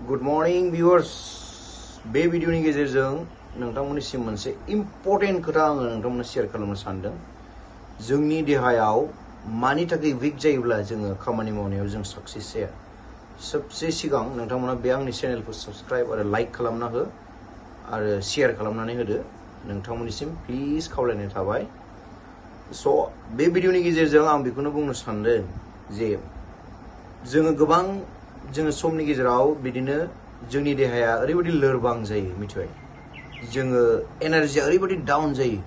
Good morning viewers. बे भिडिअनि गेजेरजों नोंथांमोननिसिम मोनसे इम्पोर्टेन्ट खोथा आङो नोंथांमोननो शेयार खालामनो सानदों। जोंनि देहायाव मानि थाखाय वीक जायोब्ला जोङो खामानि मावनायाव जों सक्सेस जाया। सबसे सिगां नोंथांमोना बे आंनि चेनेलखौ साबस्क्राइब आरो लाइक खालामना हो आरो शेयार खालामनानै होदो। नोंथांमोननिसिम प्लिज खावलायनाय थाबाय। स' बे भिडिअनि गेजेरजों आं बेखौनो बुंनो सानदों जे जोङो समनि गेजेराव बिदिनो जोंनि देहाया ओरैबायदि लोरबां जायो मिथिबाय। जोङो एनार्जिया ओरैबायदि डाउन जायो।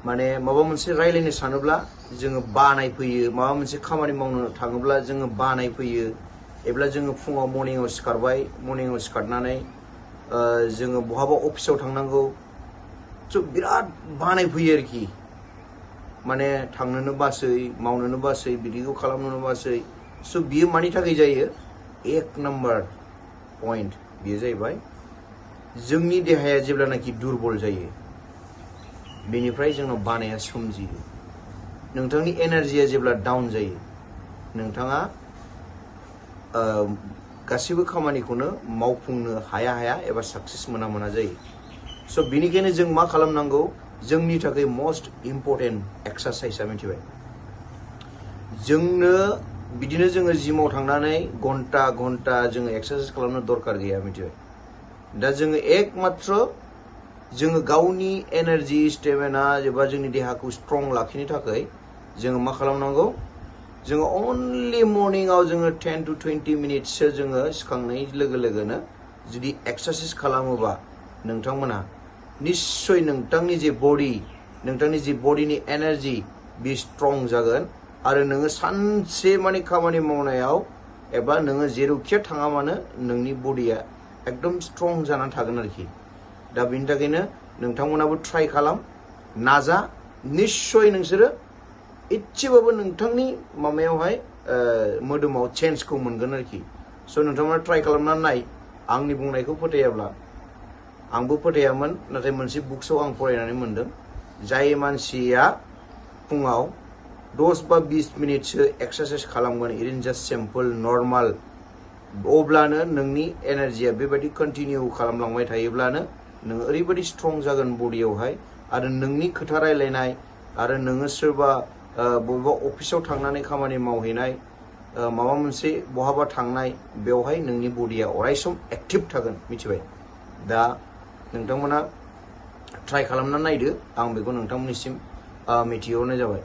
माने माबा मोनसे रायलायनो सानोब्ला जोङो बानाय फैयो, माबा मोनसे खामानि मावनो थाङोब्ला जोङो बानाय फैयो। एब्ला जोङो फुङाव मर्निंआव सिखारबाय, मर्निंआव सिखारनानै जोङो बहाबा अफिसाव थांनांगौ। स' बिराद बानाय फैयो आरोखि। माने थांनोनो बासै, मावनोनो बासै, बिदिखौ खालामनोनो बासै। स' बियो मानि थाखाय जायो? एक नम्बर पइन्ट बियो जाहैबाय जोंनि देहाया जेब्लानाखि दुरबल जायो बेनिफ्राय जोंनाव बानाया सोमजियो। नोंथांनि एनार्जिया जेब्ला डाउन जायो नोंथाङा गासैबो खामानिखौनो मावफुंनो हाया एबा सक्सेस मोना जायो। स' बेनिखायनो जों मा खालामनांगौ? जोंनि थाखाय मस्ट इम्परटेन्ट एक्सारसाइजआ मिथिबाय। जोंनो बिदिनो जोङो जिमाव थांनानै घन्टा जोङो एक्सारसाइज खालामनो दरकार गैया मिथिबाय। दा जोङो एकमात्र जोङो गावनि एनार्जि स्टेमिना एबा जोंनि देहाखौ स्ट्रं लाखिनो थाखाय जोङो मा खालामनांगौ? जोङो अनलि मर्निंआव जोङो 10 to 20 मिनिटसो जोङो सिखांनाय लोगोनो जुदि एक्सारसाइज खालामोबा नोंथांमोना निश्चय नोंथांनि जे बडि, नोंथांनि जे बडिनि एनार्जि बे स्ट्रं जागोन आरो नोङो सानसे माने खामानि मावनायाव एबा नोङो जेरावखि थाङा मानो नोंनि बडिया एकदम स्ट्रं जानानै थागोन आरोखि। दा बेनि थाखायनो नोंथांमोनाबो ट्राइ खालाम, नाजा। निश्चय नोंसोरो इसेबाबो नोंथांनि माबायावहाय मोदोमाव चेन्जखौ मोनगोन आरोखि। स' नोंथांमोना ट्राइ खालामनानै नाय। आंनि बुंनायखौ फोथायाब्ला, आंबो फोथायामोन, नाथाय मोनसे बुक्सआव आं फरायनानै मोनदों जाय मानसिया फुङाव 10 बा 20 मिनिटसो एक्सारसाइज खालामगोन, इरिन जास्ट सिम्पल नर्माल, अब्लानो नोंनि एनार्जिया बेबायदि कन्टिनिउ खालामलांबाय थायोब्लानो नों ओरैबायदि स्ट्रं जागोन बडियावहाय। आरो नोंनि खोथा रायलायनाय आरो नोङो सोरबा बबेबा अफिसाव थांनानै खामानि मावहैनाय, माबा मोनसे बहाबा थांनाय, बेवहाय नोंनि बडिया अरायसम एक्टिभ थागोन मिथिबाय। दा नोंथांमोना ट्राइ खालामनानै नायदो। आं बेखौ नोंथांमोननिसिम मिथिहरनाय जाबाय।